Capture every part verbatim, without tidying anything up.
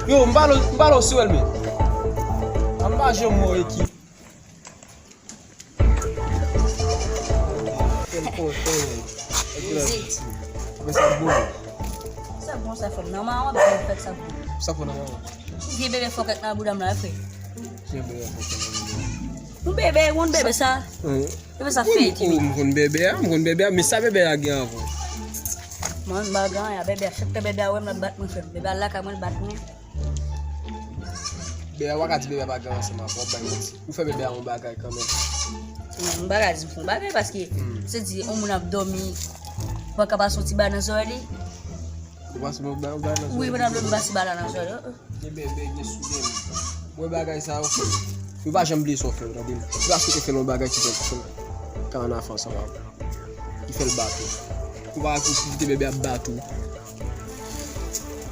Yo, m pale, m pale w sou èl, men. An pa janm mò ekip. Fè m kontan, men. Epi la, men sa bon, men. Sa bon, sa fè m nan mawon, men fèk sa bon. Sa fè nan mawon. Vye bebe fòkèt nan bouda m la, frè. Vye bebe fòkèt nan bouda m. Yon bebe, yon bebe sa. Wi. Bebe sa fè iti. M konn bebe a, m konn bebe a, men sa bebe a gen ankò? Mwen, m pa gen anyen, bebe a, chak tan bebe a wè m, l ap bat mwen, frè m. Bebe a lakay mwen, l bat mwen. Bebe a, w pa ka di bebe a pa gen anyen ansanm avè w, w ap bay manti. Ou fè bebe a yon bagay kanmenm. Non, m pa ka di m fè yon bagay, paske se di yon moun ap dòmi, ou pa ka pase yon ti bagay nan zòrèy li. Ou pase yon bagay, yon bagay nan zòrèy li? Wi, pandan m dòmi, m pase bagay la nan zòrèy li. Gen bebe, gen soudèn. Mwen bagay sa yo fè. Yo pa janm bliye sa w fè yo, tande m. Yo pa sot fè yon bagay ki fè, ki fè ka an afè ansanm avè w. Ki fè l bat ou. Ou pa wè ki kite bebe ap bat ou.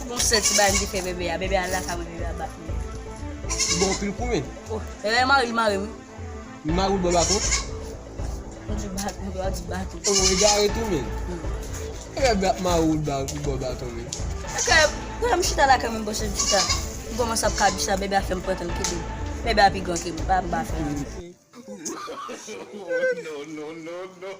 Bon, sèl ti bagay m te fè bebe a. Bebe a lakay mwen, bebe a bat mwen. Li ba w anpil kou, men. Oh, bebe a mare, li mare m wi. Li mare w bò baton? Ou di baton, ou di baton. Oh, egare tou, men. Bebe ap mare w bò baton, men. Lakay, lè m chita lakay mwen, m panse m chita. M kòmanse ap kabicha, bebe a fè m pran tan l kite m. Bebe a pi gran ke m, pa m pa fè anyen. No, no, no, no.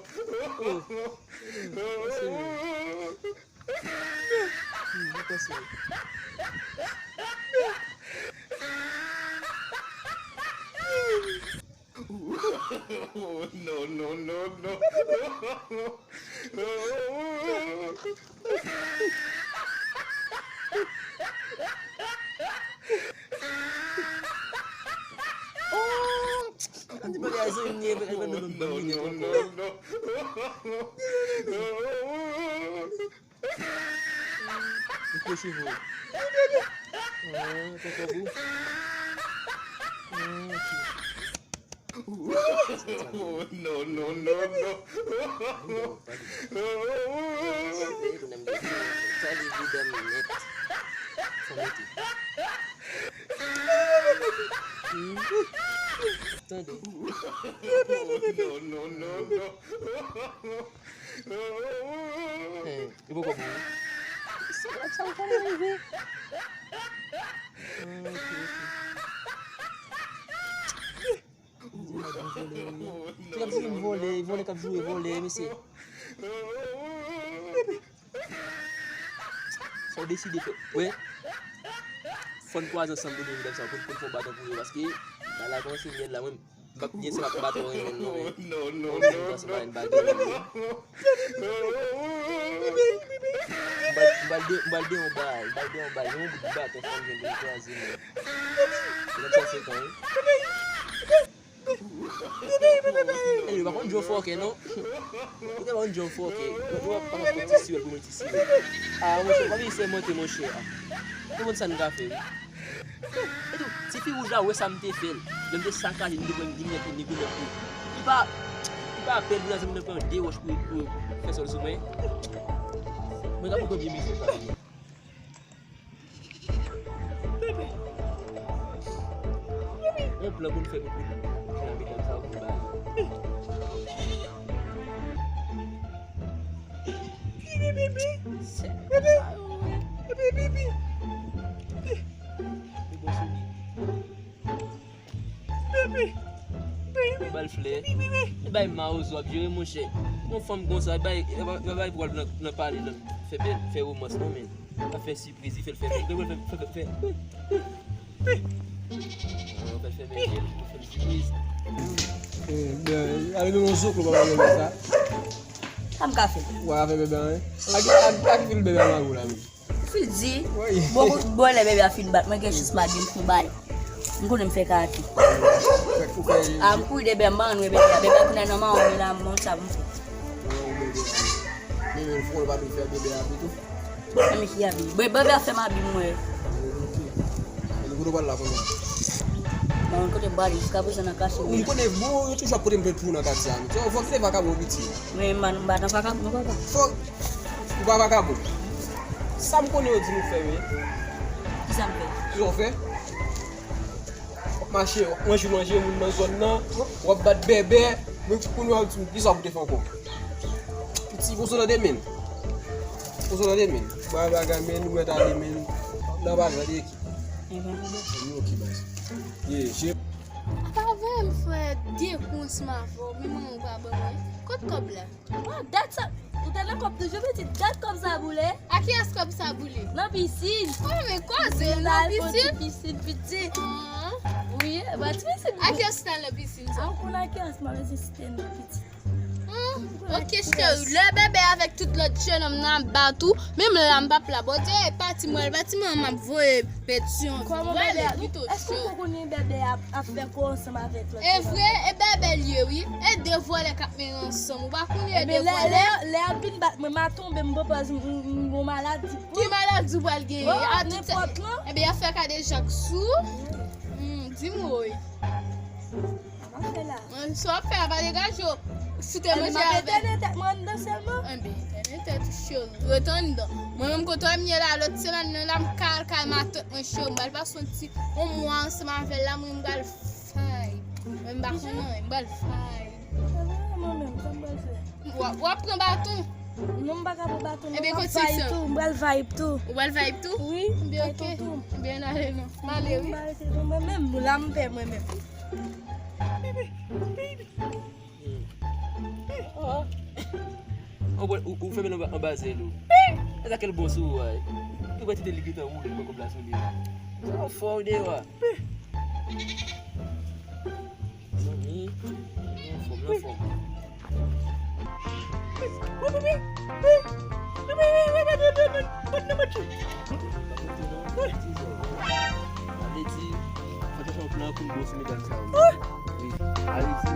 No, no, no, no. An di bagay zanmi m ye, bagay zanmi m ye. Li koupe cheve w. Ah, tonton Bou. Ah, ok. No, no, no, no. Tande bouda m nèt. Fò mete. Tande. No, no, no, no. Hey, li poko bon. Sa, sa w konnen rive. Ah, ok, ok. Ti ap jwe vòlè, vòlè k ap jwe vòlè, mesye. Sa w deside fè, wè. Fò n kwaze ansanm pou nou, sa, pou, pou n fè yon baton pou yo, paske bagay la kòmanse vin la, mwen, m p ap byen se m ap bat ou renmen non, men. No, no, no, no. M pral, m pral de, m pral de yon bagay, m pral de yon bagay, yon bout baton fò m jwenn pou m kwaze, men. Se konsa se tan, wi. Ey, yo pa konn John Fòkè, non. Yo te pa konn John Fòkè. Yo, yo pa konn ti siwèl pou mwen ti siwèl. Ah, monchè, pa vin sèmante, monchè. Ah. Ou konn sa n ka fè, wi. E tou, ti fi wouj la wè sa m te fè l. Lè m te sakaje, li te pran, li mèt li gounèt tou. Li pa, li pa pè l, li pran de wòch pou, pou fè sòl sou mwen. Mwen ka poko byen mezire sa. Yon plan pou n fè pou, pou, pou n abite sa pou bay. Bebe, bebe, bebe, bebe. Li bon sou li. Bebe, bebe, bal flè. Bebe, bebe. E bay mawozo ap jere, monchè. Yon fanm konsa, e bay, e bay, e bay pou al nan, nan pale, nan fè bèl, fè romans, non, men. Ap fè sipriz, li fè l fè, fè, fè, fè, fè. Fè l fè bèl, fè l sipriz. Eh, ben, ale nan yon zoklo, papa, sa. Sa m ka fè? Ou pa fè bebe, hein? A ki, a, a ki fil bebe a mare w la, men? Fil di, bon, bon, lè bebe a fin bat, mwen gen chans m a gen pou bay. M konnen m fè kake. A, m kouri de bebe, m pa konn bebe a. Bebe a tounen nan mawon, men la, m konn sa pou m fè. Men, men, fò l pa tou fè bebe a pito. Mwen ki abi. Bebe a fè m abi, mwen. Kote w pral la kounye a? Mwen kote m prale, jiska prezan nan kache. Ou m konnen, bon, yo toujou ap pote m plent pou ou nan katye a, men. Fò, fò kite vakabon piti. Men, m pa, m pa nan vakabon, papa. Fò, ou pa vakabon. Sa m konnen yo di nou fè, men. Kisa m fè? Kisa w fè? W ap mache, w ap manje, manje moun nan zòn nan, w ap bat bèbè, men kounye a w di m, kisa w pou te fè ankò? Piti, bon, sou nan demen. Bon, sou nan demen. Bay bagay, men, nou mèt ale, men. Nan bagay, nan ekip. Ye, je- Apa vre m fè de kou ansanm avè w, men manman w pa ban mwen. Kot kòb la? Ah, dat sa, ou te nan kòb toujou, pitit, dat kòb sa boule. A kiyès kòb sa boule? Nan pisin. Oh, men koze, nan pisin? Pisin, pitit. Ah. Wi, ba ti pisin. A kiyès ki t al nan pisin sa? Ah, ou konn a kiyès m ap egziste nan pitit. Hmm, ok, cheri. Lè bèbè avèk tout lòt jennonm nan ap bat ou, menm lè a m p ap la. Bondye, e pati mwen, e pati mwen, m ap voye bèt yon. Kòman bèbè a? Èske w pa konnen bèbè a ap fè kò ansanm avèk lòt jennonm? E vre, e bèbè l ye, wi. E de vòlè k ap mennen ansanm. Ou pa konnen e de vòlè? Lè, lè, lè y ap vin bat mwen, m a tonbe, m pran pòz m, m, m gon maladi. Ki maladi w pral genyen? Oh, a tout sa. Nenpòt lan. Ebyen, y ap fè kadejak sou. Hmm, di m woy. Sa m ap fè la? Mwen, sa w ap fè a, pa degaje w. Si w te manje avè m. Ebyen, m ap etène tèt mwen anndan sèlman. Ebyen, etène tèt ou, cheri. Ret anndan. Mwen menm, kote w wè m ye la, lòt semèn nan la, m kal kay matant mwen, cheri. M pral pase yon ti, yon mwa ansanm avè l la, mwen, m pral fay. Mwen, m pa konn anyen, m pral fay. Mwen menm, sa m pral fè? W ap, w ap pran baton. Non, m pa ka pran baton, non. Ebyen, m ap vibe tou, m pral vibe tou. Ou pral vibe tou? Wi, m pral tonton. Ebyen, ok. Ebyen, n ale non. M ale, wi. M pa rete non, mwen menm, la m pè mwen menm. Ou, ou, ou fèmen anba, anba zèl ou. E sa kèl bon sou ou a. Ou wè ti de li gentan woule, li pran kòb la sou li. Sa fò deyò a. Zanmi, anfòm, anfòm. Sa vle di, fò chache yon plan pou n bwose medam sa yo. Wi, Ayiti.